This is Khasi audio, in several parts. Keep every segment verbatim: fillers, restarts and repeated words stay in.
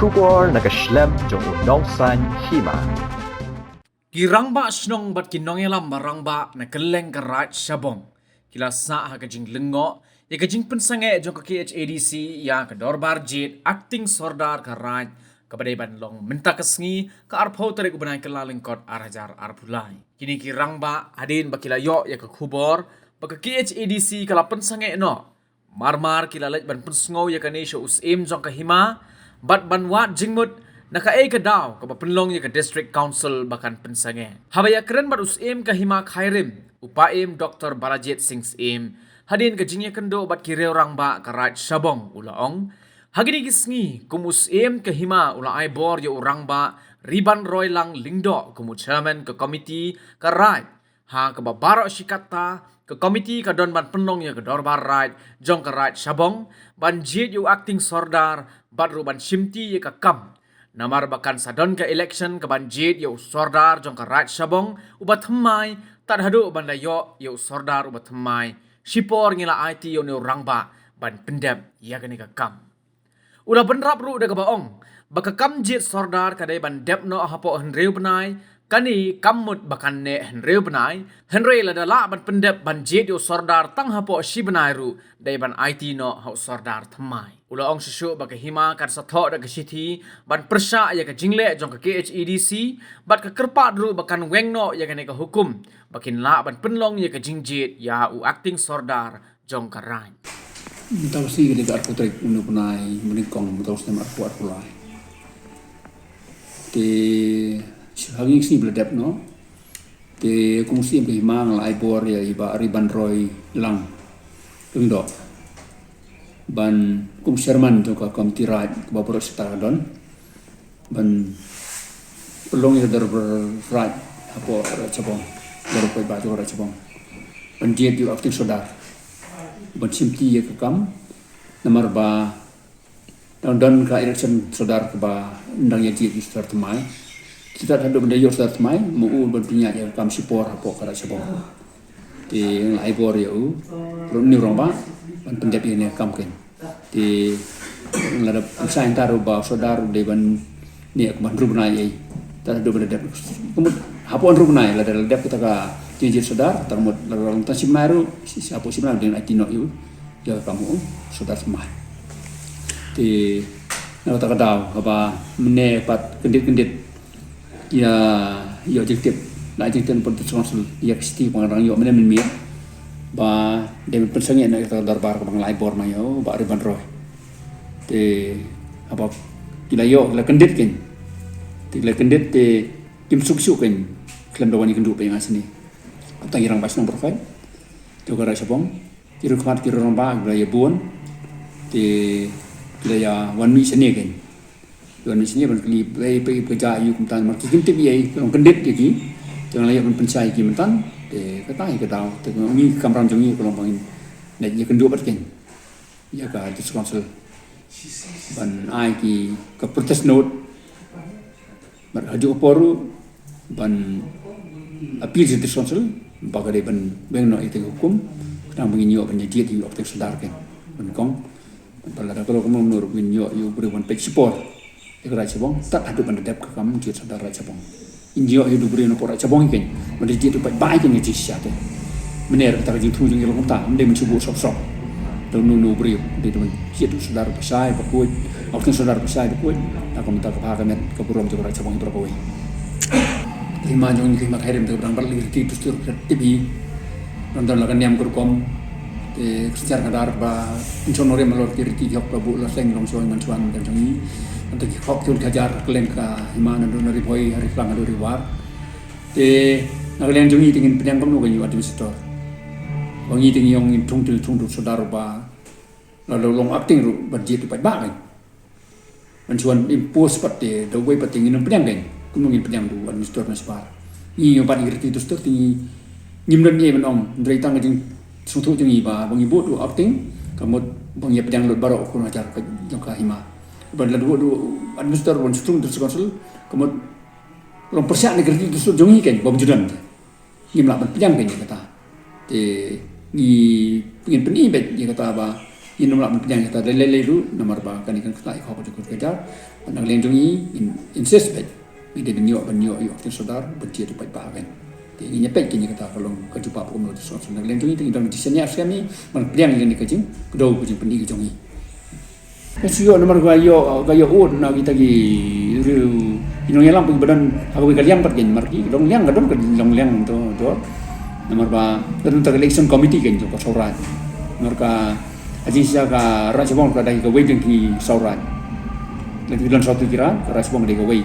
Khubor na ka shlem jong u nongsan hima. Ki rangbah shnong bad ki nongïalam ba rangbah na kylleng ka Raid Shabong ki la sah ha ka jinglyngngoh ïa ka jingpynsangeh jong ka K H A D C ïa ka dorbar jied Acting Sordar ka Raid, kaba dei ban long mynta ka sngi, ka arphew tarik u bnai Kyllalyngkot ar hajar arphew lai. Kine ki rangbah hadien ba ki la ïoh ïa ka khubor ba ka K H A D C ka la pynsangeh noh, marmar ki la leit ban pynsngew ïa kane sha u syiem jong ka hima bad ban wad jingmut na kaei ka daw kaba pynlong ïa ka District Council ba kan pynsangeh. Haba ïakren bad u syiem ka hima Khyrim, u Paiem Doctor Balajied Singh Syiem, hadien ka jingïakynduh bad ki riew rangbah ka Raid Shabong, u la ong, ha kine ki sngi kum u syiem ka hima u la ai bor ïa u rangbah Ribanroilang Lyngdoh kum u chairman ka komiti ka Raid. Ha kaba baroh shi katta, ka komiti ka don ban pynlong ïa ka dorbar Raid jong ka Raid Shabong ban jied ïa u Acting Sordar bad ruh ban shimti ïa ka kam. Namar ba kan sa don ka election ka ban jied ïa u Sordar jong ka Raid Shabong uba thymmai, tad haduh ban da ïoh ïa u Sordar uba thymmai, shipor ngi la aiti ïa une u rangbah ban pyndep ïa kane ka kam. U la bynrap ruh da kaba ong ba ka kam jied Sordar ka dei ban dep noh hapoh hynriew bnai, kane kam mut ba kan neh hynriew bnai, hynrei lada lah ban pyndep ban jied ïa u Sordar tang hapoh shi bnai ruh, dei ban aiti noh ha u Sordar thymmai. U la ong shuh shuh ba ka hima kan sa thoh da ka shithi ban pyrshah ïa ka jingleh jong ka K H A D C bad ka kyrpad ruh ba kan weng noh ïa kane ka hukum ba kin lah ban pynlong ïa ka jingjied ïa u Acting Sordar jong ka Raid. Mynta ka sngi ka dei ka arphew tarik une u bnai Mynnyngkong mynta u snem arphew arphew lai. Te ha kine ki sngi ba la dep noh, te kum u syiem ka hima nga la ai bor ïa i Bah Ribanroilang Lyngdoh ban kum chairman jong ka komiti Raid kaba baroh shi katta ka don ban pynlong ïa ka dorbar Raid hapoh Raid Shabong, dorbar paidbah jong Raid Shabong, ban jied ïa u Acting Sordar ban shimti ïa ka kam. Namar ba dang don ka election Sordar kaba dang ïa jied ïa u Sordar thymmai. Kita tad haduh ban da ïoh Sordar thymmai, ma u ban pynïaid ïa ka kam shipor hapoh ka Raid Shabong. Te nga la ai bor ïa u, ruh une u rangbah, ban pyndep ïa kane ka kam keiñ. Te lada pynshai hangta ruh ba u Sordar u dei ban neh kumba hynriew bnai ei, tad haduh ban da dep. Ka mut hapoh hynriew bnai lada la dep kata ka jingjied Sordar, tad ka mut lada long tang shi bnai ruh, shi, shi, hapoh shi bnai u dei ban aiti noh ïa u ïa ka kam u Sordar thymmai. Te na kata ka daw kaba mynne pat kyndit kyndit ïa, ïa jingtip, la jingtip na District Council ïa ka shithi ba nga dang ïoh mynne mynmiet ba dei ban pynsangeh na kata ka dorbar kaba nga la ai bor ma ïa u Bah Ribanroi. Te haba ki la ïoh, ki la kyndit keiñ. Te ki la kyndit te kim suk suk keiñ khlem da wan ïakynduh bad ïa nga shane. Kumta ki rangbah shnong baroh khoit jong ka Raid Shabong, ki riewkhynnah, ki rangbah, ki la ïa bun. Te ki la ïa wan mih shane keiñ. Wan mih shane ban kylli ba ei, ba ei ka jia ïa u kumta, namar ki kim tip ei, ki long kyndit ïa ki. Te nga la ïoh ban pynshai ïa ki mynta. Te kata hi ka daw, te ngi, ka kamram jong ngi ka long ba ngin leit ïakynduh bad keiñ ïa ka District Council ban ai ki ka protest note. Bad haduh ka por ruh ban appeal sha District Council ba ka dei ban weng noh ïa kata ka hukum, khnang ba ngin ïoh ban ïa jied ïa u Acting Sordar keiñ. Ban kong, ban, lada ka long kumno kumno ruh ngin ïoh ïa u briew ban peit shipor ïa ka Raid Shabong tad haduh ban da dep ka kam jied Sordar Raid Shabong. Ngin ïoh ïa u briew na pdeng Raid Shabong hi keiñ, ban da jied u paidbah hi keiñ ïa ka jingshisha te. Mynne ruh kata ka jingthmu jong ngi long kumta, ym dei ban shu buh sop sop da uno uno u briew, dei ban jied u Sordar ba shai ba khuid, u Acting Sordar ba shai ba khuid. Na ka mynta ka bha ka met ka burom jong ka Raid Shabong hi baroh kawei. Ka hima jong ngi, ka hima Khyrim te ka dang bat la ki riti dustur ka tip hi. Dang don la ka niam ka rukom. Te ka synshar khadar ba pynshong nongrim halor ki riti ki hok, ka buh la seng long shuwa man shuwa na ka jong ngi. Nangta ki hok ki un ki hajar kylleng ka hima, naduh na Ri Bhoi ha Ri Phlang haduh Ri War. Te na ka liang jong ngi te ngin pdiang kumno keiñ ïa u administrator. Ba ngi te ngi ong ngin thung te thung da u Sordar ba lada u long acting ruh ban jied u paidbah keiñ. Ban shu wan impose pat te da uwei pat te ngin ym pdiang keiñ. Kumno ngin pdiang da u administrator na shabar? Ngi ïoh bat ïa ki riti dustur te ngi, ngim don ei ban ong, hynrei tang ka jingsngewthuh jong ngi ba, ba ngi buh da u acting, ka mut ba ngi ïa pdiang lut baroh ka khun hajar ka jong ka hima. Ban lada buh da u administrator ban shu thung da u District Council, ka mut long pyrshah na ki riti dustur jong ngi keiñ, ba ym ju don te. Ngim lah ban pdiang keiñ ïa kata. Te ngi, ngin pyni beit ïa kata ba ngin ym lah ban pdiang ïa kata lei lei ruh, namar ba kane kan kata ïa ka hok jong ka khun ka jar. Na ka liang jong ngi, in, insist bad ngi dei ban ïoh, ban ïoh ïa u Acting Sordar ban jied ïa u paidbah kan. Te ngi ïa peit kane kata ka long ka jubab kumno te sngewthuh. Na ka liang jong ngi te ngi don jingsngewsih, ban pdiang ïa kane ka jingkdew, ka jingpyni ka jong ngi. Ka shu ïoh namar ka ïoh, ka ïoh ud na kita ki riew, ki nongïalam ba don ha kawei ka liang pat, namar ki long liang, ka don ka long liang to to. Namar ba ka don ta ka election committee kan to ka Sawraij. Namar ka, ha jingshisha ka Raid Shillong ka dei kawei jong ki Sawraij. Lada ki don saw tylli ki Raid, ka Raid Shillong ka dei kawei.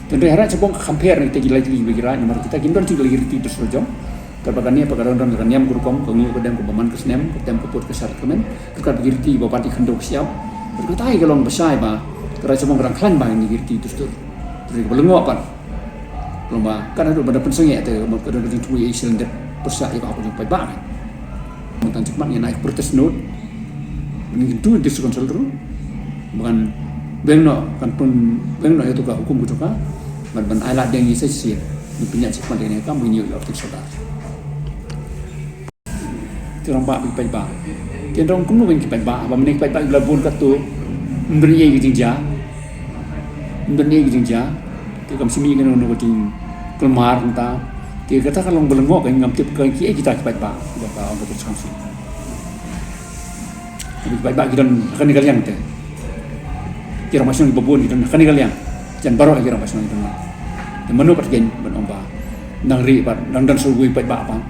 Te hynrei ha Raid Shillong ka compare na kita ki lai tylli ki Raid, namar kita kim don shuh ki riti dustur jong. Katba kane pat ka dang don ka niam ka rukom, ka nguh ka dem, kaba man ka snem, ka tem ka pud ka shad ka kmen, ka kat ba ki riti ba pat ki khyndew ka shyiap. Bad kata hi ka long ba shai ba ka Raid Shillong ka dang khlaiñ bha ïa kine ki riti dustur. Te kaba lyngngoh pat, long ba kan haduh ban da pynsangeh te ka dang ka jingthmu ïa i shyllangdep pyrshah ïa ka hok jong u paidbah. Mynta jingmut ngi ai protest note ban kyntu ïa u District Council ruh ba kan weng noh, kan pynweng noh ïa uta ka hukum ka jong ka, ban, ban ailad ïa ngi sa shisien. Ngi pynïaid sha khmat ïa kane ka kam ba ngin ïoh ïa u Acting Sordar. Te rangbah bad ki paidbah, te don kumno ban ki paidbah, haba mynne ki paidbah ki la bun katto, ym don ei ka jingjia, ym don ei ka jingjia. Te kam shym ïoh kano kano ka jingkulmar mynta. Te kata ka long ba lyngngoh, ka ngam tip ka kiei kita ki paidbah ba ka ong ka jingshang sih. Ki paidbah ki don ha kane ka liang te, ki rangbah shnong kiba bun ki don ha kane ka liang. Jan baroh ki rangbah shnong ki don. Te mano pat ki ban ong ba nang ri pat nang don shuh wei paidbah pat.